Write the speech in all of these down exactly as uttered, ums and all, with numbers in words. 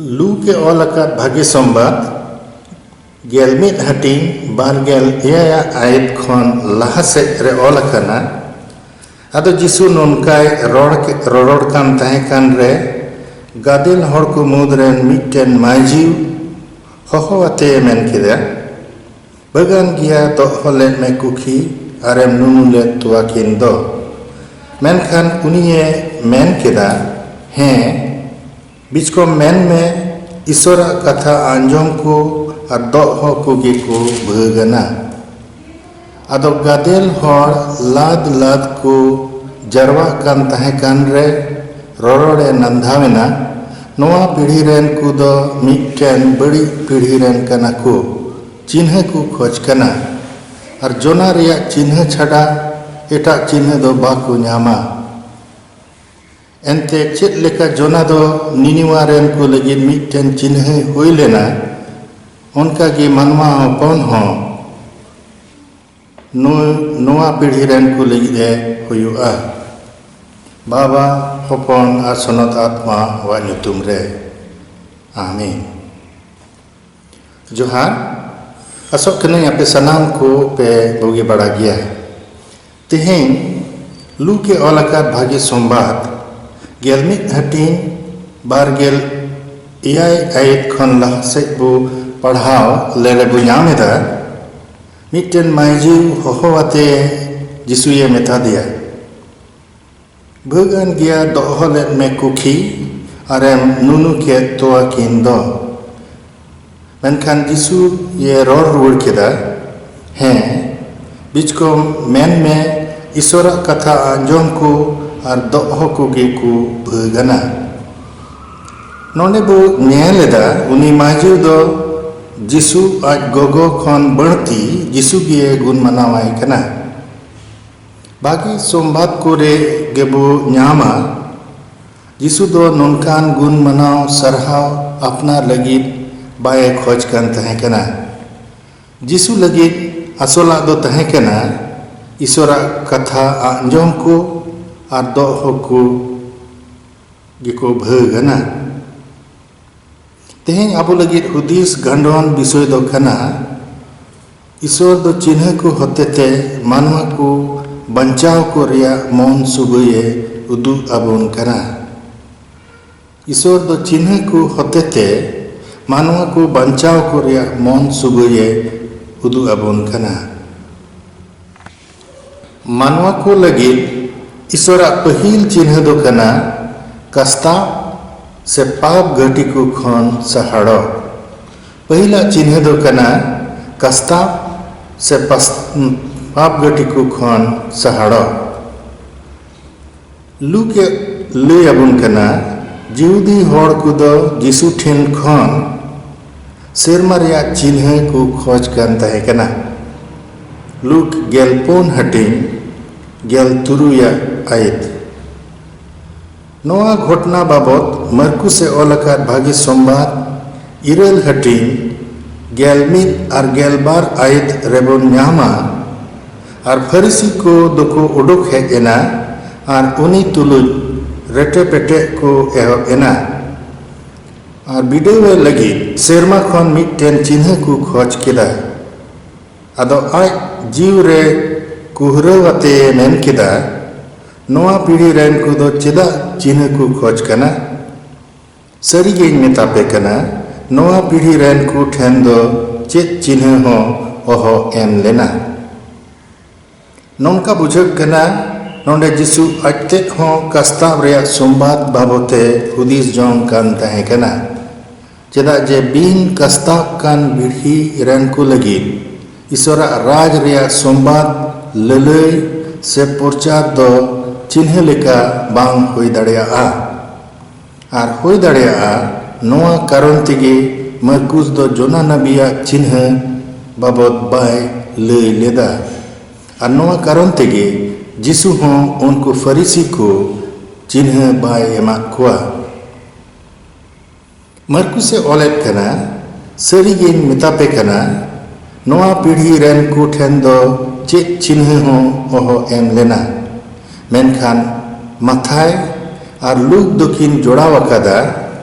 Look ᱮ ᱚᱞ ᱟᱠᱟᱫ ᱵᱷᱟᱹᱜᱤ ᱥᱚᱢᱵᱟᱫ, ᱜᱮᱞ ᱢᱤᱫ ᱦᱟᱹᱴᱤᱧ, ᱵᱟᱨ ᱜᱮᱞ ᱮᱭᱟᱭ ᱟᱜ ᱟᱭᱮᱛ ᱠᱷᱚᱱ ᱞᱟᱦᱟ ᱥᱮᱫ ᱨᱮ ᱚᱞ ᱟᱠᱟᱱᱟ᱾ ᱟᱫᱚ ᱡᱤᱥᱩ ᱱᱚᱝᱠᱟᱭ ᱨᱚᱲ ᱠᱮ-, ᱨᱚᱨᱚᱲ ᱠᱟᱱ ᱛᱟᱦᱮᱸ ᱠᱟᱱ ᱨᱮ, ᱜᱟᱫᱮᱞ ᱦᱚᱲ ᱠᱚ ᱢᱩᱫᱽ ᱨᱮᱱ ᱢᱤᱫᱴᱮᱱ ᱢᱟᱹᱭᱡᱤ ᱦᱚᱦᱚ ᱟᱛᱮ ᱮ ᱢᱮᱱ ᱠᱮᱫᱟ, "ᱵᱟᱹᱜᱟᱱ ᱜᱮᱭᱟ, ᱫᱚᱦᱚ ᱞᱮᱫ ᱢᱮ ᱠᱩᱠᱷᱤ, ᱟᱨᱮᱢ ᱱᱩᱱᱩ ᱞᱮᱫ ᱛᱚᱣᱟ ᱠᱤᱱ ᱫᱚ?" ᱢᱮᱱᱠᱷᱟᱱ ᱩᱱᱤᱭᱮ ᱢᱮᱱ ᱠᱮᱫᱟ, "ᱦᱮᱸ, ᱵᱤᱪᱠᱚᱢ ᱢᱮᱱ ᱢᱮ, ᱤᱥᱚᱨᱟᱜ ᱠᱟᱛᱷᱟ ᱟᱸᱡᱚᱢ ᱠᱚ ᱟᱨ ᱫᱚᱦᱚ ᱠᱚᱜᱮ ᱠᱚ ᱵᱷᱟᱹᱜᱟᱱᱟ᱾" ᱟᱫᱚ ᱜᱟᱫᱮᱞ ᱦᱚᱲ ᱞᱟᱫ ᱞᱟᱫ ᱠᱚ ᱡᱟᱨᱣᱟᱜ ᱠᱟᱱ ᱛᱟᱦᱮᱸ ᱠᱟᱱ ᱨᱮ, ᱨᱚᱨᱚᱲ ᱮ ᱱᱟᱱᱫᱷᱟᱣ ᱮᱱᱟ, "ᱱᱚᱣᱟ ᱯᱤᱲᱦᱤ ᱨᱮᱱ ᱠᱚ ᱫᱚ ᱢᱤᱫᱴᱮᱱ ᱵᱟᱹᱲᱤᱡ ᱯᱤᱲᱦᱤ ᱨᱮᱱ ᱠᱟᱱᱟ ᱠᱚ, ᱪᱤᱱᱦᱟᱹ ᱠᱚ ᱠᱷᱚᱡᱽ ᱠᱟᱱᱟ, ᱟᱨ ᱡᱚᱱᱟ ᱨᱮᱭᱟᱜ ᱪᱤᱱᱦᱟᱹ ᱪᱷᱟᱰᱟ ᱮᱴᱟᱜ ᱪᱤᱱᱦᱟᱹ ᱫᱚ ᱵᱟᱠᱚ ᱧᱟᱢᱟ᱾ ᱮᱱᱛᱮ ᱪᱮᱫ ᱞᱮᱠᱟ ᱡᱚᱱᱟ ᱫᱚ ᱱᱤᱱᱤᱣᱟ ᱨᱮᱱ ᱠᱚ ᱞᱟᱹᱜᱤᱫ ᱢᱤᱫᱴᱮᱱ ᱪᱤᱱᱦᱟᱹ ᱦᱩᱭ ᱞᱮᱱᱟ, ᱚᱱᱠᱟ ᱜᱮ ᱢᱟᱱᱣᱟ ᱦᱚᱯᱚᱱ ᱦᱚᱸ ᱱᱩᱭ, ᱱᱚᱣᱟ ᱯᱤᱲᱦᱤ ᱨᱮᱱ ᱠᱚ ᱞᱟᱹᱜᱤᱫ ᱮ ᱦᱩᱭᱩᱜᱼᱟ᱾" ᱵᱟᱵᱟ, ᱦᱚᱯᱚᱱ ᱟᱨ ᱥᱚᱱᱚᱛ ᱟᱛᱢᱟ ᱣᱟᱜ ᱧᱩᱛᱩᱢ ᱨᱮ, ᱟᱢᱤᱱ᱾ ᱡᱚᱦᱟᱨ᱾ ᱟᱥᱚᱜ ᱠᱟᱹᱱᱟᱹᱧ ᱟᱯᱮ ᱥᱟᱱᱟᱢ ᱠᱚ ᱯᱮ ᱵᱩᱜᱤ ᱵᱟᱲᱟ ᱜᱮᱭᱟ᱾ ᱛᱮᱦᱮᱧ ᱞᱩᱠ ᱮ ᱚᱞ ᱟᱠᱟᱫ ᱵᱷᱟᱹᱜᱤ ᱥᱚᱢᱵᱟᱫ, ᱜᱮᱞ ᱢᱤᱫ ᱦᱟᱹᱴᱤᱧ, ᱵᱟᱨ ᱜᱮᱞ ᱮᱭᱟᱭ ᱟᱭᱮᱛ ᱠᱷᱚᱱ ᱞᱟᱦᱟ ᱥᱮᱫ ᱵᱚ ᱯᱟᱲᱦᱟᱣ ᱞᱮᱨᱮ ᱵᱚ ᱧᱟᱢ ᱮᱫᱟ, ᱢᱤᱫᱴᱮᱱ ᱢᱟᱹᱭᱡᱩ ᱦᱚᱦᱚ ᱟᱛᱮ ᱡᱤᱥᱩᱭᱮ ᱢᱮᱛᱟ ᱫᱮᱭᱟ, "ᱵᱷᱟᱹᱜᱟᱱ ᱜᱮᱭᱟ, ᱫᱚᱦᱚ ᱞᱮᱫ ᱢᱮ ᱠᱩᱠᱷᱤ, ᱟᱨᱮᱢ ᱱᱩᱱᱩ ᱠᱮᱫ ᱛᱚᱣᱟ ᱠᱤᱱ ᱫᱚ?" ᱢᱮᱱᱠᱷᱟᱱ ᱡᱤᱥᱩᱭᱮ ᱨᱚᱲ ᱨᱩᱣᱟᱹᱲ ᱠᱮᱫᱟ, "ᱦᱮᱸ, ᱵᱤᱪᱠᱚᱢ ᱢᱮᱱ ᱢᱮ, ᱤᱥᱚᱨᱟᱜ ᱠᱟᱛᱷᱟ ᱟᱸᱡᱚᱢ ᱠᱚ ᱟᱨ ᱫᱚᱦᱚ ᱠᱚᱜᱮ ᱠᱚ ᱵᱷᱟᱹᱜᱟᱱᱟ᱾" ᱱᱚᱰᱮ ᱵᱚ ᱧᱮᱞ ᱮᱫᱟ, ᱩᱱᱤ ᱢᱟᱹᱭᱡᱩ ᱫᱚ ᱡᱤᱥᱩ ᱟᱡ ᱜᱚᱜᱚ ᱠᱷᱚᱱ ᱵᱟᱹᱲᱛᱤ ᱡᱤᱥᱩ ᱜᱮ ᱜᱩᱱ ᱢᱟᱱᱟᱣᱟᱭ ᱠᱟᱱᱟ᱾ ᱵᱷᱟᱹᱜᱤ ᱥᱚᱢᱵᱟᱫ ᱠᱚᱨᱮ ᱜᱮᱵᱚ ᱧᱟᱢᱟ, ᱡᱤᱥᱩ ᱫᱚ ᱱᱚᱝᱠᱟᱱ ᱜᱩᱱ ᱢᱟᱱᱟᱣ ᱥᱟᱨᱦᱟᱣ ᱟᱯᱱᱟᱨ ᱞᱟᱹᱜᱤᱫ ᱵᱟᱭ ᱠᱷᱚᱡᱽ ᱠᱟᱱ ᱛᱟᱦᱮᱸ ᱠᱟᱱᱟ᱾ ᱡᱤᱥᱩ ᱞᱟᱹᱜᱤᱫ ᱟᱥᱚᱞᱟᱜ ᱫᱚ ᱛᱟᱦᱮᱸ ᱠᱟᱱᱟ ᱤᱥᱚᱨᱟᱜ ᱠᱟᱛᱷᱟ ᱟᱸᱡᱚᱢ ᱠᱚ ᱟᱨ ᱫᱚᱦᱚ ᱠᱚ ᱜᱮᱠᱚ ᱵᱷᱟᱹᱜᱟᱱᱟ᱾ ᱛᱮᱦᱮᱧ ᱟᱵᱚ ᱞᱟᱹᱜᱤᱫ ᱦᱩᱫᱤᱥ ᱜᱟᱱᱰᱚᱱ ᱵᱤᱥᱚᱭ ᱫᱚ ᱠᱟᱱᱟ, ᱤᱥᱚᱨ ᱫᱚ ᱪᱤᱱᱦᱟᱹ ᱠᱚ ᱦᱚᱛᱮᱛᱮ ᱢᱟᱱᱣᱟ ᱠᱚ ᱵᱟᱧᱪᱟᱣ ᱠᱚ ᱨᱮᱭᱟᱜ ᱢᱚᱱ ᱥᱩᱵᱟᱹᱭᱮ ᱩᱫᱩᱜ ᱟᱵᱚᱱ ᱠᱟᱱᱟ᱾ ᱤᱥᱚᱨ ᱫᱚ ᱪᱤᱱᱦᱟᱹ ᱠᱚ ᱦᱚᱛᱮᱛᱮ ᱢᱟᱱᱣᱟ ᱠᱚ ᱵᱟᱧᱪᱟᱣ ᱠᱚ ᱨᱮᱭᱟᱜ ᱢᱚᱱ ᱥᱩᱵᱟᱹᱭᱮ ᱩᱫᱩᱜ ᱟᱵᱚᱱ ᱠᱟᱱᱟ᱾ ᱢᱟᱱᱣᱟ ᱠᱚ ᱞᱟᱹᱜᱤᱫ ᱤᱥᱚᱨᱟᱜ ᱯᱟᱹᱦᱤᱞ ᱪᱤᱱᱦᱟᱹ ᱫᱚ ᱠᱟᱱᱟ ᱠᱟᱥᱛᱟᱵ ᱥᱮ ᱯᱟᱯ ᱜᱷᱟᱹᱴᱤ ᱠᱚ ᱠᱷᱚᱱ ᱥᱟᱦᱟᱲᱚᱜ᱾ ᱯᱟᱹᱦᱤᱞᱟᱜ ᱪᱤᱱᱦᱟᱹ ᱫᱚ ᱠᱟᱱᱟ ᱠᱟᱥᱛᱟᱵ ᱥᱮ ᱯᱟᱥ-, ᱯᱟᱯ ᱜᱷᱟᱹᱴᱤ ᱠᱚ ᱠᱷᱚᱱ ᱥᱟᱦᱟᱲᱚᱜ᱾ ᱞᱩᱠ ᱮ ᱞᱟᱹᱭ ᱟᱵᱚᱱ ᱠᱟᱱᱟ, ᱡᱤᱦᱩᱫᱤ ᱦᱚᱲ ᱠᱚᱫᱚ ᱡᱤᱥᱩ ᱴᱷᱮᱱ ᱠᱷᱚᱱ ᱥᱮᱨᱢᱟ ᱨᱮᱭᱟᱜ ᱪᱤᱱᱦᱟᱹ ᱠᱚ ᱠᱷᱚᱡᱽ ᱠᱟᱱ ᱛᱟᱦᱮᱸ ᱠᱟᱱᱟ᱾ ᱞᱩᱠ ᱜᱮᱞ ᱯᱩᱱ ᱦᱟᱹᱴᱤᱧ ᱜᱮᱞ ᱛᱩᱨᱩᱭᱟᱜ ᱟᱭᱮᱛ᱾ ᱱᱚᱣᱟ ᱜᱷᱚᱴᱱᱟ ᱵᱟᱵᱚᱛ ᱢᱟᱨᱠᱩᱥ ᱮ ᱚᱞ ᱟᱠᱟᱫ ᱵᱷᱟᱹᱜᱤ ᱥᱚᱢᱵᱟᱫ ᱤᱨᱟᱹᱞ ᱦᱟᱹᱴᱤᱧ ᱜᱮᱞ ᱢᱤᱫ ᱟᱨ ᱜᱮᱞ ᱵᱟᱨ ᱟᱭᱮᱛ ᱨᱮᱵᱚᱱ ᱧᱟᱢᱟ᱾ ᱟᱨ ᱯᱷᱟᱹᱨᱤᱥᱤ ᱠᱚ ᱫᱚᱠᱚ ᱩᱰᱩᱠ ᱦᱮᱡ ᱮᱱᱟ ᱟᱨ ᱩᱱᱤ ᱛᱩᱞᱩᱡ ᱨᱮᱴᱮ ᱯᱮᱴᱮᱜ ᱠᱚ ᱮᱦᱚᱵ ᱮᱱᱟ᱾ ᱟᱨ ᱵᱤᱰᱟᱹᱣᱮ ᱞᱟᱹᱜᱤᱫ ᱥᱮᱨᱢᱟ ᱠᱷᱚᱱ ᱢᱤᱫᱴᱮᱱ ᱪᱤᱱᱦᱟᱹ ᱠᱚ ᱠᱷᱚᱡᱽ ᱠᱮᱫᱟ᱾ ᱟᱫᱚ ᱟᱡ ᱡᱤᱣᱤ ᱨᱮ ᱠᱩᱦᱨᱟᱹᱣ ᱟᱛᱮ ᱢᱮᱱ ᱠᱮᱫᱟ, ᱱᱚᱣᱟ ᱯᱤᱲᱦᱤ ᱨᱮᱱ ᱠᱚᱫᱚ ᱪᱮᱫᱟᱜ ᱪᱤᱱᱦᱟᱹ ᱠᱚ ᱠᱷᱚᱡᱽ ᱠᱟᱱᱟ? ᱥᱟᱹᱨᱤᱜᱮᱧ ᱢᱮᱛᱟ ᱯᱮ ᱠᱟᱱᱟ, ᱱᱚᱣᱟ ᱯᱤᱲᱦᱤ ᱨᱮᱱ ᱠᱚ ᱴᱷᱮᱱ ᱫᱚ ᱪᱮᱫ ᱪᱤᱱᱦᱟᱹ ᱦᱚᱸ ᱚᱦᱚ ᱮᱢ ᱞᱮᱱᱟ᱾ ᱱᱚᱝᱠᱟ ᱵᱩᱡᱷᱟᱹᱜ ᱠᱟᱱᱟ, ᱱᱚᱰᱮ ᱡᱤᱥᱩ ᱟᱡᱛᱮᱫ ᱦᱚᱸ ᱠᱟᱥᱛᱟᱵ ᱨᱮᱭᱟᱜ ᱥᱚᱢᱵᱟᱫ ᱵᱟᱵᱚᱛᱮ ᱦᱩᱫᱤᱥ ᱡᱚᱝ ᱠᱟᱱ ᱛᱟᱦᱮᱸ ᱠᱟᱱᱟ᱾ ᱪᱮᱫᱟᱜ ᱡᱮ ᱵᱤᱱ ᱠᱟᱥᱛᱟᱵ ᱠᱟᱱ ᱵᱤᱲᱦᱤ ᱨᱮᱱ ᱠᱚ ᱞᱟᱹᱜᱤᱫ ᱤᱥᱚᱨᱟᱜ ᱨᱟᱡᱽ ᱨᱮᱭᱟᱜ ᱥᱚᱢᱵᱟᱫ ᱞᱟᱹᱞᱟᱹᱭ ᱥᱮ ᱯᱨᱚᱪᱟᱨ ᱫᱚ ᱪᱤᱱᱦᱟᱹ ᱞᱮᱠᱟ ᱵᱟᱝ ᱦᱩᱭ ᱫᱟᱲᱮᱭᱟᱜᱼᱟ᱾ ᱟᱨ ᱦᱩᱭ ᱫᱟᱲᱮᱭᱟᱜᱼᱟ, ᱱᱚᱣᱟ ᱠᱟᱨᱚᱱ ᱛᱮᱜᱮ ᱢᱟᱨᱠᱩᱥ ᱫᱚ ᱡᱚᱱᱟ ᱱᱟᱵᱤᱭᱟᱜ ᱪᱤᱱᱦᱟᱹ ᱵᱟᱵᱚᱫ ᱵᱟᱭ ᱞᱟᱹᱭ ᱞᱮᱫᱟ᱾ ᱟᱨ ᱱᱚᱣᱟ ᱠᱟᱨᱚᱱ ᱛᱮᱜᱮ ᱡᱤᱥᱩ ᱦᱚᱸ ᱩᱱᱠᱩ ᱯᱷᱟᱹᱨᱤᱥᱤ ᱠᱚ ᱪᱤᱱᱦᱟᱹ ᱵᱟᱭ ᱮᱢᱟᱫ ᱠᱚᱣᱟ᱾ ᱢᱟᱨᱠᱩᱥ ᱮ ᱚᱞᱮᱫ ᱠᱟᱱᱟ, ᱥᱟᱹᱨᱤᱜᱮᱧ ᱢᱮᱛᱟ ᱯᱮ ᱠᱟᱱᱟ, ᱱᱚᱣᱟ ᱯᱤᱲᱦᱤ ᱨᱮᱱ ᱠᱚ ᱴᱷᱮᱱ ᱫᱚ ᱪᱮᱫ ᱪᱤᱱᱦᱟᱹ ᱦᱚᱸ ᱚᱦᱚ ᱮᱢ ᱞᱮᱱᱟ᱾ ᱢᱮᱱᱠᱷᱟᱱ ᱢᱟᱛᱷᱟᱭ ᱟᱨ ᱞᱩᱠ ᱫᱚᱠᱤᱱ ᱡᱚᱲᱟᱣ ᱟᱠᱟᱫᱟ,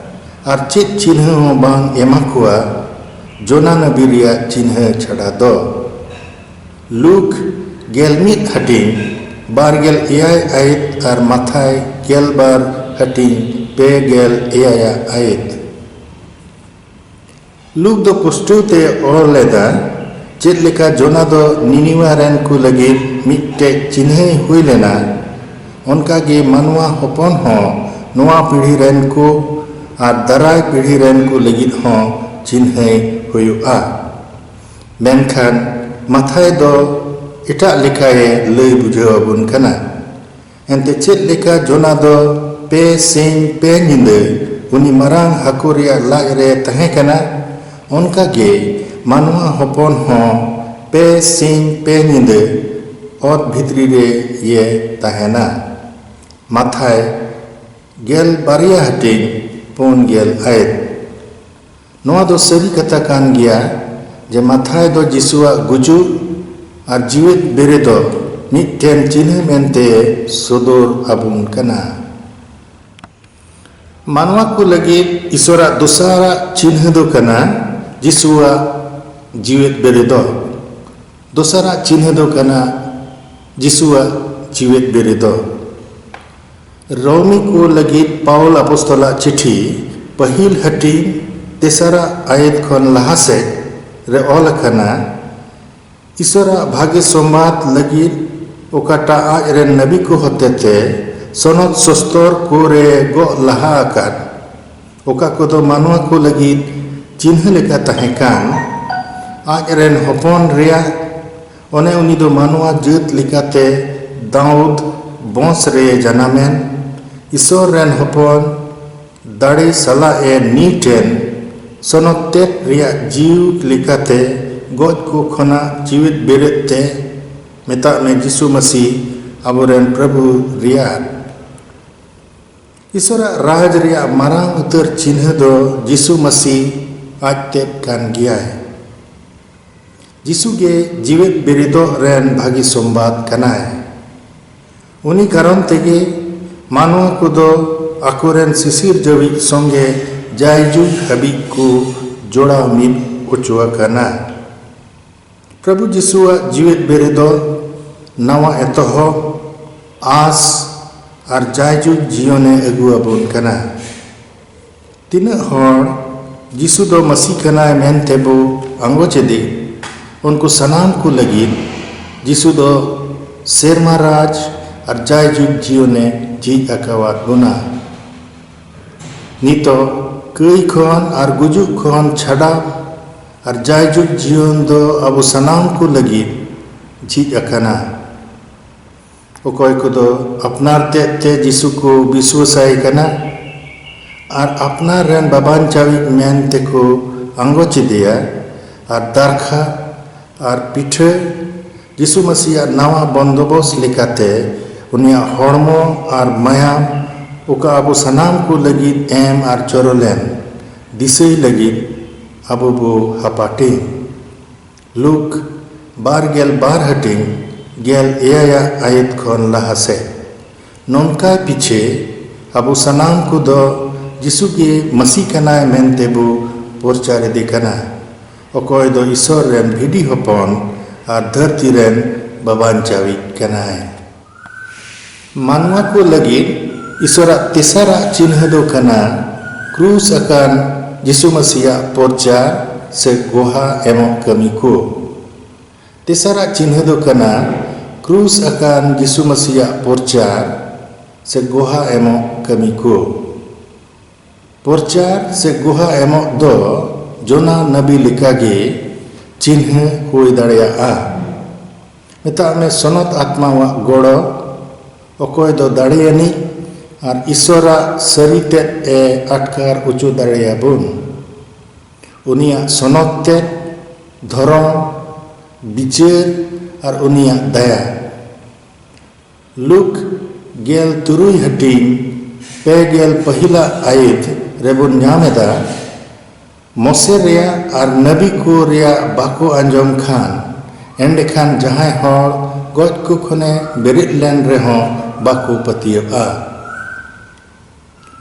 ᱟᱨ ᱪᱮᱫ ᱪᱤᱱᱦᱟᱹ ᱦᱚᱸ ᱵᱟᱝ ᱮᱢᱟ ᱠᱚᱣᱟ ᱡᱳᱱᱟ ᱱᱟᱵᱤ ᱨᱮᱭᱟᱜ ᱪᱤᱱᱦᱟᱹ ᱪᱷᱟᱰᱟ ᱫᱚ᱾ ᱞᱩᱠ ᱜᱮᱞ ᱢᱤᱫ ᱦᱟᱹᱴᱤᱧ ᱵᱟᱨ ᱜᱮᱞ ᱮᱭᱟᱭ ᱟᱭᱮᱛ ᱟᱨ ᱢᱟᱛᱷᱟᱭ ᱜᱮᱞ ᱵᱟᱨ ᱦᱟᱹᱴᱤᱧ ᱯᱮ ᱜᱮᱞ ᱮᱭᱟᱭ ᱟᱭᱮᱛ᱾ ᱞᱩᱠ ᱫᱚ ᱯᱩᱥᱴᱟᱹᱣ ᱛᱮ ᱚᱞ ᱞᱮᱫᱟ, ᱪᱮᱫ ᱞᱮᱠᱟ ᱡᱳᱱᱟ ᱫᱚ ᱱᱤᱱᱤᱣᱟ ᱨᱮᱱ ᱠᱚ ᱞᱟᱹᱜᱤᱫ ᱢᱤᱫᱴᱮᱡ ᱪᱤᱱᱦᱟᱹᱭ ᱦᱩᱭ ᱞᱮᱱᱟ, ᱚᱱᱠᱟ ᱜᱮ ᱢᱟᱱᱣᱟ ᱦᱚᱯᱚᱱ ᱦᱚᱸ ᱱᱚᱣᱟ ᱯᱤᱲᱦᱤ ᱨᱮᱱ ᱠᱚ ᱟᱨ ᱫᱟᱨᱟᱭ ᱯᱤᱲᱦᱤ ᱨᱮᱱ ᱠᱚ ᱞᱟᱹᱜᱤᱫ ᱦᱚᱸ ᱪᱤᱱᱦᱟᱹᱭ ᱦᱩᱭᱩᱜᱼᱟ᱾ ᱢᱮᱱᱠᱷᱟᱱ ᱢᱟᱛᱷᱟᱭ ᱫᱚ ᱮᱴᱟᱜ ᱞᱮᱠᱟᱭ ᱞᱟᱹᱭ ᱵᱩᱡᱷᱟᱹᱣ ᱟᱵᱚᱱ ᱠᱟᱱᱟ᱾ ᱮᱱᱛᱮ ᱪᱮᱫ ᱞᱮᱠᱟ ᱡᱳᱱᱟ ᱫᱚ ᱯᱮ ᱥᱤᱧ ᱯᱮ ᱧᱤᱫᱟᱹ ᱩᱱᱤ ᱢᱟᱨᱟᱝ ᱦᱟᱹᱠᱩ ᱨᱮᱭᱟᱜ ᱞᱟᱡ ᱨᱮ ᱛᱟᱦᱮᱸ ᱠᱟᱱᱟ, ᱚᱱᱠᱟ ᱜᱮ ᱢᱟᱱᱣᱟ ᱦᱚᱯᱚᱱ ᱦᱚᱸ ᱯᱮ ᱥᱤᱧ ᱯᱮ ᱧᱤᱫᱟᱹ ᱚᱛ ᱵᱷᱤᱛᱨᱤ ᱨᱮ ᱤᱭᱟᱹ ᱛᱟᱦᱮᱱᱟ᱾ ᱢᱟᱛᱷᱟᱭ ᱜᱮᱞ ᱵᱟᱨᱭᱟ ᱦᱟᱹᱴᱤᱧ ᱯᱩᱱ ᱜᱮᱞ ᱟᱭᱮᱛ᱾ ᱱᱚᱣᱟ ᱫᱚ ᱥᱟᱹᱨᱤ ᱠᱟᱛᱷᱟ ᱠᱟᱱ ᱜᱮᱭᱟ ᱡᱮ ᱢᱟᱛᱷᱟᱭ ᱫᱚ ᱡᱤᱥᱩᱣᱟᱜ ᱜᱩᱡᱩᱜ ᱟᱨ ᱡᱤᱣᱮᱫ ᱵᱮᱨᱮᱫᱚᱜ ᱢᱤᱫᱴᱮᱱ ᱪᱤᱱᱦᱟᱹ ᱢᱮᱱᱛᱮ ᱥᱚᱫᱚᱨ ᱟᱵᱚᱱ ᱠᱟᱱᱟ᱾ ᱢᱟᱱᱣᱟ ᱠᱚ ᱞᱟᱹᱜᱤᱫ ᱤᱥᱚᱨᱟᱜ ᱫᱚᱥᱟᱨᱟᱜ ᱪᱤᱱᱦᱟᱹ ᱫᱚ ᱠᱟᱱᱟ ᱡᱤᱥᱩᱣᱟᱜ ᱡᱤᱣᱮᱫ ᱵᱮᱨᱮᱫᱚᱜ᱾ ᱫᱚᱥᱟᱨᱟᱜ ᱪᱤᱱᱦᱟᱹ ᱫᱚ ᱠᱟᱱᱟ ᱡᱤᱥᱩᱣᱟᱜ ᱡᱤᱣᱮᱫ ᱵᱮᱨᱮᱫᱚᱜ᱾ ᱨᱳᱢᱤ ᱠᱚ ᱞᱟᱹᱜᱤᱫ ᱯᱟᱣᱩᱞ ᱟᱯᱚᱥᱛᱚᱞᱟᱜ ᱪᱤᱴᱷᱤ ᱯᱟᱹᱦᱤᱞ ᱦᱟᱹᱴᱤᱧ ᱛᱮᱥᱟᱨᱟᱜ ᱟᱭᱮᱛ ᱠᱷᱚᱱ ᱞᱟᱦᱟ ᱥᱮᱫ ᱨᱮ ᱚᱞ ᱟᱠᱟᱱᱟ, ᱤᱥᱚᱨᱟᱜ ᱵᱷᱟᱜᱮ ᱥᱚᱢᱵᱟᱫ ᱞᱟᱹᱜᱤᱫ ᱚᱠᱟᱴᱟᱜ ᱟᱡ ᱨᱮᱱ ᱱᱟᱵᱤ ᱠᱚ ᱦᱚᱛᱮᱛᱮ ᱥᱚᱱᱚᱛ ᱥᱚᱥᱛᱚᱨ ᱠᱚᱨᱮ ᱜᱚᱜ ᱞᱟᱦᱟ ᱟᱠᱟᱫ, ᱚᱠᱟ ᱠᱚᱫᱚ ᱢᱟᱱᱣᱟ ᱠᱚ ᱞᱟᱹᱜᱤᱫ ᱪᱤᱱᱦᱟᱹ ᱞᱮᱠᱟ ᱛᱟᱦᱮᱸ ᱠᱟᱱ, ᱟᱡ ᱨᱮᱱ ᱦᱚᱯᱚᱱ ᱨᱮᱭᱟᱜ, ᱚᱱᱮ ᱩᱱᱤ ᱫᱚ ᱢᱟᱱᱣᱟ ᱡᱟᱹᱛ ᱞᱮᱠᱟᱛᱮ ᱫᱟᱣᱩᱫ ᱵᱚᱸᱥ ᱨᱮ ᱡᱟᱱᱟᱢᱮᱱ, ᱤᱥᱚᱨ ᱨᱮᱱ ᱦᱚᱯᱚᱱ ᱫᱟᱲᱮ ᱥᱟᱞᱟᱜ ᱮ ᱱᱤᱴ ᱮᱱ, ᱥᱚᱱᱚᱛ ᱛᱮᱫ ᱨᱮᱭᱟᱜ ᱡᱤᱣᱤ ᱞᱮᱠᱟᱛᱮ ᱜᱚᱡ ᱠᱚ ᱠᱷᱚᱱᱟᱜ ᱡᱤᱣᱮᱫ ᱵᱮᱨᱮᱫ ᱛᱮ, ᱢᱮᱛᱟᱜ ᱢᱮ ᱡᱤᱥᱩ ᱢᱟᱹᱥᱤ ᱟᱵᱚᱨᱮᱱ ᱯᱨᱚᱵᱷᱩ ᱨᱮᱭᱟᱜ᱾ ᱤᱥᱚᱨᱟᱜ ᱨᱟᱡᱽ ᱨᱮᱭᱟᱜ ᱢᱟᱨᱟᱝ ᱩᱛᱟᱹᱨ ᱪᱤᱱᱦᱟᱹ ᱫᱚ ᱡᱤᱥᱩ ᱢᱟᱹᱥᱤ ᱟᱡ ᱛᱮᱫ ᱠᱟᱱ ᱜᱮᱭᱟᱭ᱾ ᱡᱤᱥᱩ ᱜᱮ ᱡᱤᱣᱮᱫ ᱵᱮᱨᱮᱫᱚᱜ ᱨᱮᱱ ᱵᱷᱟᱹᱜᱤ ᱥᱚᱢᱵᱟᱫ ᱠᱟᱱᱟᱭ᱾ ᱩᱱᱤ ᱠᱟᱨᱚᱱ ᱛᱮᱜᱮ ᱢᱟᱱᱣᱟ ᱠᱚᱫᱚ ᱟᱠᱚᱨᱮᱱ ᱥᱤᱥᱤᱨ ᱡᱟᱹᱣᱤᱡ ᱥᱚᱸᱜᱮ ᱡᱟᱭᱡᱩᱜᱽ ᱦᱟᱹᱵᱤᱡ ᱠᱚ ᱡᱚᱲᱟᱣ ᱢᱤᱫ ᱚᱪᱚ ᱟᱠᱟᱱᱟ᱾ ᱯᱨᱚᱵᱷᱩ ᱡᱤᱥᱩᱣᱟᱜ ᱡᱤᱣᱮᱫ ᱵᱮᱨᱮᱫᱚᱜ ᱱᱟᱣᱟ ᱮᱛᱚᱦᱚᱵ, ᱟᱸᱥ ᱟᱨ ᱡᱟᱭᱡᱩᱜᱽ ᱡᱤᱭᱚᱱᱮ ᱟᱹᱜᱩ ᱟᱵᱚᱱ ᱠᱟᱱᱟ᱾ ᱛᱤᱱᱟᱹᱜ ᱦᱚᱲ ᱡᱤᱥᱩ ᱫᱚ ᱢᱟᱹᱥᱤ ᱠᱟᱱᱟᱭ ᱢᱮᱱᱛᱮ ᱵᱚ ᱟᱸᱜᱚᱪ ᱮᱫᱮ, ᱩᱱᱠᱩ ᱥᱟᱱᱟᱢ ᱠᱚ ᱞᱟᱹᱜᱤᱫ ᱡᱤᱥᱩ ᱫᱚ ᱥᱮᱨᱢᱟ ᱨᱟᱡᱽ ᱟᱨ ᱡᱟᱭᱡᱩᱜᱽ ᱡᱤᱭᱚᱱᱮ ᱡᱷᱤᱡ ᱟᱠᱟᱣᱟᱫ ᱵᱚᱱᱟ᱾ ᱱᱤᱛᱚᱜ ᱠᱟᱹᱭ ᱠᱷᱚᱱ ᱟᱨ ᱜᱩᱡᱩᱜ ᱠᱷᱚᱱ ᱪᱷᱟᱰᱟᱣ ᱟᱨ ᱡᱟᱭᱡᱩᱜᱽ ᱡᱤᱭᱚᱱ ᱫᱚ ᱟᱵᱚ ᱥᱟᱱᱟᱢ ᱠᱚ ᱞᱟᱹᱜᱤᱫ ᱡᱷᱤᱡ ᱟᱠᱟᱱᱟ᱾ ᱚᱠᱚᱭ ᱠᱚᱫᱚ ᱟᱯᱱᱟᱨ ᱛᱮᱫ ᱛᱮ ᱡᱤᱥᱩ ᱠᱚ ᱵᱤᱥᱣᱟᱹᱥᱟᱭ ᱠᱟᱱᱟ ᱟᱨ ᱟᱯᱱᱟᱨ ᱨᱮᱱ ᱵᱟᱵᱟᱧᱪᱟᱣᱤᱡ ᱢᱮᱱ ᱛᱮᱠᱚ ᱟᱸᱜᱚᱪ ᱮᱫᱮᱭᱟ, ᱟᱨ ᱫᱟᱨᱠᱷᱟ ᱟᱨ ᱯᱤᱴᱷᱟᱹ ᱡᱤᱥᱩ ᱢᱟᱹᱥᱤᱭᱟᱜ ᱱᱟᱣᱟ ᱵᱚᱱᱫᱚᱵᱚᱥ ᱞᱮᱠᱟᱛᱮ ᱩᱱᱤᱭᱟᱜ ᱦᱚᱲᱢᱚ ᱟᱨ ᱢᱟᱭᱟᱢ, ᱚᱠᱟ ᱟᱵᱚ ᱥᱟᱱᱟᱢ ᱠᱚ ᱞᱟᱹᱜᱤᱫ ᱮᱢ ᱟᱨ ᱪᱚᱨᱚ ᱞᱮᱱ, ᱫᱤᱥᱟᱹᱭ ᱞᱟᱹᱜᱤᱫ ᱟᱵᱚ ᱵᱚ ᱦᱟᱯᱟᱴᱤᱧ᱾ ᱞᱩᱠ ᱵᱟᱨ ᱜᱮᱞ ᱵᱟᱨ ᱦᱟᱹᱴᱤᱧ ᱜᱮᱞ ᱮᱭᱟᱭᱟᱜ ᱟᱭᱮᱛ ᱠᱷᱚᱱ ᱞᱟᱦᱟ ᱥᱮᱫ᱾ ᱱᱚᱝᱠᱟ ᱯᱤᱪᱷᱮ ᱟᱵᱚ ᱥᱟᱱᱟᱢ ᱠᱚᱫᱚ ᱡᱤᱥᱩ ᱜᱮ ᱢᱟᱹᱥᱤ ᱠᱟᱱᱟᱭ ᱢᱮᱱᱛᱮ ᱵᱚ ᱯᱨᱚᱪᱟᱨ ᱤᱫᱤ ᱠᱟᱱᱟ, ᱚᱠᱚᱭ ᱫᱚ ᱤᱥᱚᱨ ᱨᱮᱱ ᱵᱷᱤᱰᱤ ᱦᱚᱯᱚᱱ ᱟᱨ ᱫᱷᱟᱹᱨᱛᱤ ᱨᱮᱱ ᱵᱟᱵᱟᱧᱪᱟᱣᱤᱡ ᱠᱟᱱᱟᱭ᱾ ᱢᱟᱱᱣᱟ ᱠᱚ ᱞᱟᱹᱜᱤᱫ ᱤᱥᱚᱨᱟᱜ ᱛᱮᱥᱟᱨᱟᱜ ᱪᱤᱱᱦᱟᱹ ᱫᱚ ᱠᱟᱱᱟ ᱠᱨᱩᱥ ᱟᱠᱟᱱ ᱡᱤᱥᱩ ᱢᱟᱹᱥᱤᱭᱟᱜ ᱯᱨᱚᱪᱟᱨ ᱥᱮ ᱜᱚᱦᱟ ᱮᱢᱚᱜ ᱠᱟᱹᱢᱤ ᱠᱚ᱾ ᱛᱮᱥᱟᱨᱟᱜ ᱪᱤᱱᱦᱟᱹ ᱫᱚ ᱠᱟᱱᱟ ᱠᱨᱩᱥ ᱟᱠᱟᱱ ᱡᱤᱥᱩ ᱢᱟᱹᱥᱤᱭᱟᱜ ᱯᱨᱚᱪᱟᱨ ᱥᱮ ᱜᱚᱦᱟ ᱮᱢᱚᱜ ᱠᱟᱹᱢᱤ ᱠᱚ᱾ ᱯᱨᱚᱪᱟᱨ ᱥᱮ ᱜᱚᱦᱟ ᱮᱢᱚᱜ ᱫᱚ ᱡᱚᱱᱟ ᱱᱟᱵᱤ ᱞᱮᱠᱟᱜᱮ ᱪᱤᱱᱦᱟᱹ ᱦᱩᱭ ᱫᱟᱲᱮᱭᱟᱜᱼᱟ᱾ ᱢᱮᱛᱟᱜ ᱢᱮ, ᱥᱚᱱᱚᱛ ᱟᱛᱢᱟᱣᱟᱜ ᱜᱚᱲᱚ, ᱚᱠᱚᱭ ᱫᱚ ᱫᱟᱲᱮᱭᱟᱱᱤᱡ ᱟᱨ ᱤᱥᱚᱨᱟᱜ ᱥᱟᱹᱨᱤ ᱛᱮᱫ ᱮ ᱟᱴᱠᱟᱨ ᱚᱪᱚ ᱫᱟᱲᱮᱭᱟᱵᱚᱱ᱾ ᱩᱱᱤᱭᱟᱜ ᱥᱚᱱᱚᱛ ᱛᱮᱫ, ᱫᱷᱚᱨᱚᱢ, ᱵᱤᱪᱟᱹᱨ ᱟᱨ ᱩᱱᱤᱭᱟᱜ ᱫᱟᱭᱟ᱾ ᱞᱩᱠ ᱜᱮᱞ ᱛᱩᱨᱩᱭ ᱦᱟᱹᱴᱤᱧ ᱯᱮ ᱜᱮᱞ ᱯᱟᱹᱦᱤᱞᱟᱜ ᱟᱭᱮᱛ ᱨᱮᱵᱚᱱ ᱧᱟᱢ ᱮᱫᱟ, ᱢᱚᱥᱮ ᱨᱮᱭᱟᱜ ᱟᱨ ᱱᱟᱵᱤ ᱠᱚ ᱨᱮᱭᱟᱜ ᱵᱟᱠᱚ ᱟᱸᱡᱚᱢ ᱠᱷᱟᱱ, ᱮᱸᱰᱮᱠᱷᱟᱱ ᱡᱟᱦᱟᱸᱭ ᱦᱚᱲ ᱜᱚᱡ ᱠᱚ ᱠᱷᱚᱱᱮ ᱵᱮᱨᱮᱫ ᱞᱮᱱ ᱨᱮᱦᱚᱸ ᱵᱟᱠᱚ ᱯᱟᱹᱛᱭᱟᱹᱜᱼᱟ᱾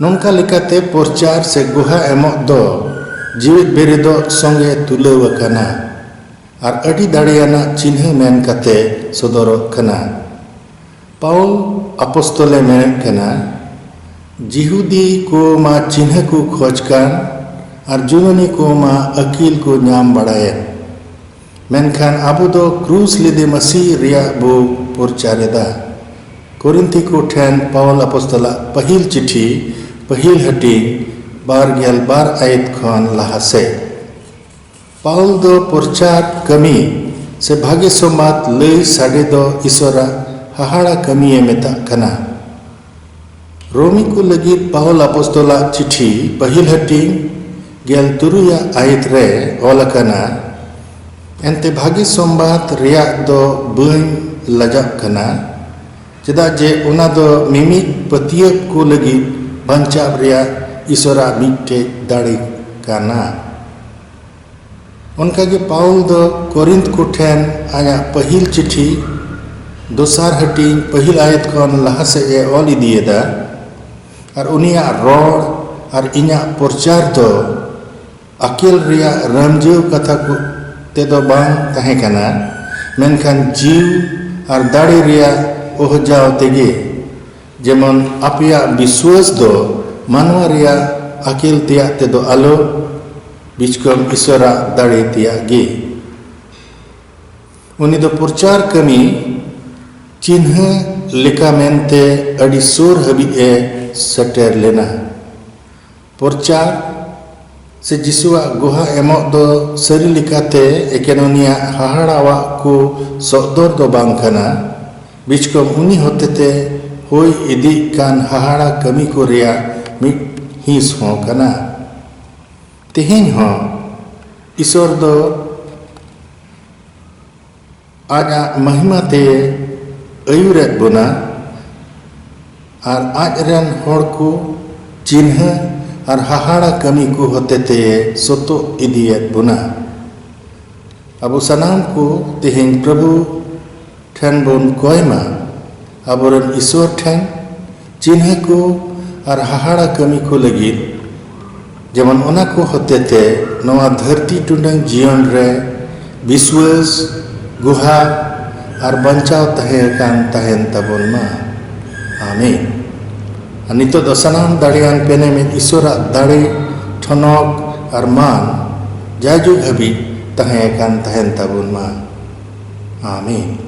ᱱᱚᱝᱠᱟ ᱞᱮᱠᱟᱛᱮ ᱯᱚᱨᱪᱟᱨ ᱥᱮ ᱜᱚᱦᱟ ᱮᱢᱚᱜ ᱫᱚ ᱡᱤᱣᱮᱫ ᱵᱮᱨᱮᱫᱚᱜ ᱥᱚᱸᱜᱮ ᱛᱩᱞᱟᱹᱣ ᱟᱠᱟᱱᱟ ᱟᱨ ᱟᱹᱰᱤ ᱫᱟᱲᱮᱭᱟᱱᱟᱜ ᱪᱤᱱᱦᱟᱹ ᱢᱮᱱ ᱠᱟᱛᱮ ᱥᱚᱫᱚᱨᱚᱜ ᱠᱟᱱᱟ᱾ ᱯᱟᱣᱩᱞ ᱟᱯᱚᱥᱛᱚᱞᱮ ᱢᱮᱱᱮᱫ ᱠᱟᱱᱟ, ᱡᱤᱦᱩᱫᱤ ᱠᱚ ᱢᱟ ᱪᱤᱱᱦᱟᱹ ᱠᱚ ᱠᱷᱚᱡᱽ ᱠᱟᱱ ᱟᱨ ᱡᱩᱱᱟᱹᱱᱤ ᱠᱚ ᱢᱟ ᱟᱹᱠᱤᱞ ᱠᱚ ᱧᱟᱢ ᱵᱟᱲᱟᱭᱮᱫ, ᱢᱮᱱᱠᱷᱟᱱ ᱟᱵᱚ ᱫᱚ ᱠᱨᱩᱥ ᱞᱮᱫᱮ ᱢᱟᱹᱥᱤ ᱨᱮᱭᱟᱜ ᱵᱚ ᱯᱚᱨᱪᱟᱨ ᱮᱫᱟ᱾ ᱠᱚᱨᱤᱱᱛᱷᱤ ᱠᱚ ᱴᱷᱮᱱ ᱯᱟᱣᱩᱞ ᱟᱯᱚᱥᱛᱚᱞᱟᱜ ᱯᱟᱹᱦᱤᱞ ᱪᱤᱴᱷᱤ, ᱯᱟᱹᱦᱤᱞ ᱦᱟᱹᱴᱤᱧ, ᱵᱟᱨ ᱜᱮᱞ ᱵᱟᱨ ᱟᱭᱮᱛ ᱠᱷᱚᱱ ᱞᱟᱦᱟ ᱥᱮᱫ᱾ ᱯᱟᱣᱩᱞ ᱫᱚ ᱯᱚᱨᱪᱟᱨ ᱠᱟᱹᱢᱤ ᱥᱮ ᱵᱷᱟᱜᱮ ᱥᱚᱢᱵᱟᱫ ᱞᱟᱹᱭ ᱥᱟᱰᱮ ᱫᱚ ᱤᱥᱚᱨᱟᱜ ᱦᱟᱦᱟᱲᱟ ᱠᱟᱹᱢᱤᱭᱮ ᱢᱮᱛᱟᱜ ᱠᱟᱱᱟ᱾ ᱨᱳᱢᱤ ᱠᱚ ᱞᱟᱹᱜᱤᱫ ᱯᱟᱣᱩᱞ ᱟᱯᱚᱥᱛᱚᱞᱟᱜ ᱪᱤᱴᱷᱤ ᱯᱟᱹᱦᱤᱞ ᱦᱟᱹᱴᱤᱧ ᱜᱮᱞ ᱛᱩᱨᱩᱭᱟᱜ ᱟᱭᱮᱛ ᱨᱮ ᱚᱞ ᱟᱠᱟᱱᱟ, ᱮᱱᱛᱮ ᱵᱷᱟᱹᱜᱤ ᱥᱚᱢᱵᱟᱫ ᱨᱮᱭᱟᱜ ᱫᱚ ᱵᱟᱹᱧ ᱞᱟᱡᱟᱜ ᱠᱟᱱᱟ, ᱪᱮᱫᱟᱜ ᱡᱮ ᱚᱱᱟ ᱫᱚ ᱢᱤᱢᱤᱫ ᱯᱟᱹᱛᱭᱟᱹᱵ ᱠᱚ ᱞᱟᱹᱜᱤᱫ ᱵᱟᱧᱪᱟᱣ ᱨᱮᱭᱟᱜ ᱤᱥᱚᱨᱟᱜ ᱢᱤᱫᱴᱮᱡ ᱫᱟᱲᱮ ᱠᱟᱱᱟ᱾ ᱚᱱᱠᱟᱜᱮ ᱯᱟᱣᱩᱞ ᱫᱚ ᱠᱚᱨᱤᱱᱛᱷ ᱠᱚ ᱴᱷᱮᱱ ᱟᱭᱟᱜ ᱯᱟᱹᱦᱤᱞ ᱪᱤᱴᱷᱤ ᱫᱚᱥᱟᱨ ᱦᱟᱹᱴᱤᱧ ᱯᱟᱹᱦᱤᱞ ᱟᱭᱮᱛ ᱠᱷᱚᱱ ᱞᱟᱦᱟ ᱥᱮᱫ ᱮ ᱚᱞ ᱤᱫᱤᱭᱮᱫᱟ᱾ ᱟᱨ ᱩᱱᱤᱭᱟᱜ ᱨᱚᱲ ᱟᱨ ᱤᱧᱟᱹᱜ ᱯᱚᱨᱪᱟᱨ ᱫᱚ ᱟᱠᱮᱞ ᱨᱮᱭᱟᱜ ᱨᱟᱹᱢᱡᱟᱹᱣ ᱠᱟᱛᱷᱟ ᱠᱚ ᱛᱮᱫᱚ ᱵᱟᱝ ᱛᱟᱦᱮᱸ ᱠᱟᱱᱟ, ᱢᱮᱱᱠᱷᱟᱱ ᱡᱤᱣ ᱟᱨ ᱫᱟᱲᱮ ᱨᱮᱭᱟᱜ ᱚᱦᱡᱟᱣ ᱛᱮᱜᱮ, ᱡᱮᱢᱚᱱ ᱟᱯᱮᱭᱟᱜ ᱵᱤᱥᱣᱟᱹᱥ ᱫᱚ ᱢᱟᱱᱣᱟ ᱨᱮᱭᱟᱜ ᱟᱠᱮᱞ ᱛᱮᱭᱟᱜ ᱛᱮᱫᱚ ᱟᱞᱚ, ᱵᱤᱪᱠᱚᱢ ᱤᱥᱚᱨᱟᱜ ᱫᱟᱲᱮ ᱛᱮᱭᱟᱜ ᱜᱮ᱾ ᱩᱱᱤ ᱫᱚ ᱯᱨᱚᱪᱟᱨ ᱠᱟᱹᱢᱤ ᱪᱤᱱᱦᱟᱹ ᱞᱮᱠᱟ ᱢᱮᱱᱛᱮ ᱟᱹᱰᱤ ᱥᱩᱨ ᱦᱟᱹᱵᱤᱡ ᱮ ᱥᱮᱴᱮᱨ ᱞᱮᱱᱟ᱾ ᱯᱨᱚᱪᱟᱨ ᱥᱮ ᱡᱤᱥᱩᱣᱟᱜ ᱜᱚᱦᱟ ᱮᱢᱚᱜ ᱫᱚ ᱥᱟᱹᱨᱤ ᱞᱮᱠᱟᱛᱮ ᱮᱠᱮᱱ ᱩᱱᱤᱭᱟᱜ ᱦᱟᱦᱟᱲᱟᱣᱟᱜ ᱠᱚ ᱥᱚᱫᱚᱨ ᱫᱚ ᱵᱟᱝ ᱠᱟᱱᱟ, ᱵᱤᱪᱠᱚᱢ ᱩᱱᱤ ᱦᱚᱛᱮᱛᱮ ᱦᱩᱭ ᱤᱫᱤᱜ ᱠᱟᱱ ᱦᱟᱦᱟᱲᱟ ᱠᱟᱹᱢᱤ ᱠᱚ ᱨᱮᱭᱟᱜ ᱢᱤᱫ ᱦᱤᱸᱥ ᱦᱚᱸ ᱠᱟᱱᱟ᱾ ᱛᱮᱦᱮᱧ ᱦᱚᱸ ᱤᱥᱚᱨ ᱫᱚ ᱟᱡᱟᱜ ᱢᱟᱦᱤᱢᱟ ᱛᱮ ᱟᱹᱭᱩᱨᱮᱫ ᱵᱚᱱᱟ ᱟᱨ ᱟᱡ ᱨᱮᱱ ᱦᱚᱲ ᱠᱚ ᱪᱤᱱᱦᱟᱹ ᱟᱨ ᱦᱟᱦᱟᱲᱟ ᱠᱟᱹᱢᱤ ᱠᱚ ᱦᱚᱛᱮᱛᱮ ᱥᱚᱛᱚᱜ ᱤᱫᱤᱭᱮᱫ ᱵᱚᱱᱟ᱾ ᱟᱵᱚ ᱥᱟᱱᱟᱢ ᱠᱚ ᱛᱮᱦᱮᱧ ᱯᱨᱚᱵᱷᱩ ᱴᱷᱮᱱ ᱵᱚᱱ ᱠᱚᱭ ᱢᱟ, ᱟᱵᱚᱨᱮᱱ ᱤᱥᱚᱨ ᱴᱷᱮᱱ ᱪᱤᱱᱦᱟᱹ ᱠᱚ ᱟᱨ ᱦᱟᱦᱟᱲᱟ ᱠᱟᱹᱢᱤ ᱠᱚ ᱞᱟᱹᱜᱤᱫ, ᱡᱮᱢᱚᱱ ᱚᱱᱟ ᱠᱚ ᱦᱚᱛᱮᱛᱮ ᱱᱚᱣᱟ ᱫᱷᱟᱹᱨᱛᱤ ᱴᱩᱰᱟᱹᱝ ᱡᱤᱭᱚᱱ ᱨᱮ ᱵᱤᱥᱣᱟᱹᱥ, ᱜᱩᱦᱟᱨ ᱟᱨ ᱵᱟᱧᱪᱟᱣ ᱛᱟᱦᱮᱸ ᱟᱠᱟᱱ ᱛᱟᱦᱮᱱ ᱛᱟᱵᱚᱱ ᱢᱟ᱾ ᱟᱢᱮᱱ᱾ ᱟᱨ ᱱᱤᱛᱚᱜ ᱫᱚ ᱥᱟᱱᱟᱢ ᱫᱟᱲᱮᱭᱟᱱ ᱯᱮᱱᱮᱢᱤᱡ ᱤᱥᱚᱨᱟᱜ ᱫᱟᱲᱮ, ᱴᱷᱚᱱᱚᱠ ᱟᱨ ᱢᱟᱱ ᱡᱟᱭᱡᱩᱜᱽ ᱦᱟᱹᱵᱤᱡ ᱛᱟᱦᱮᱸ ᱟᱠᱟᱱ ᱛᱟᱦᱮᱱ ᱛᱟᱵᱚᱱ ᱢᱟ᱾ ᱟᱢᱮᱱ᱾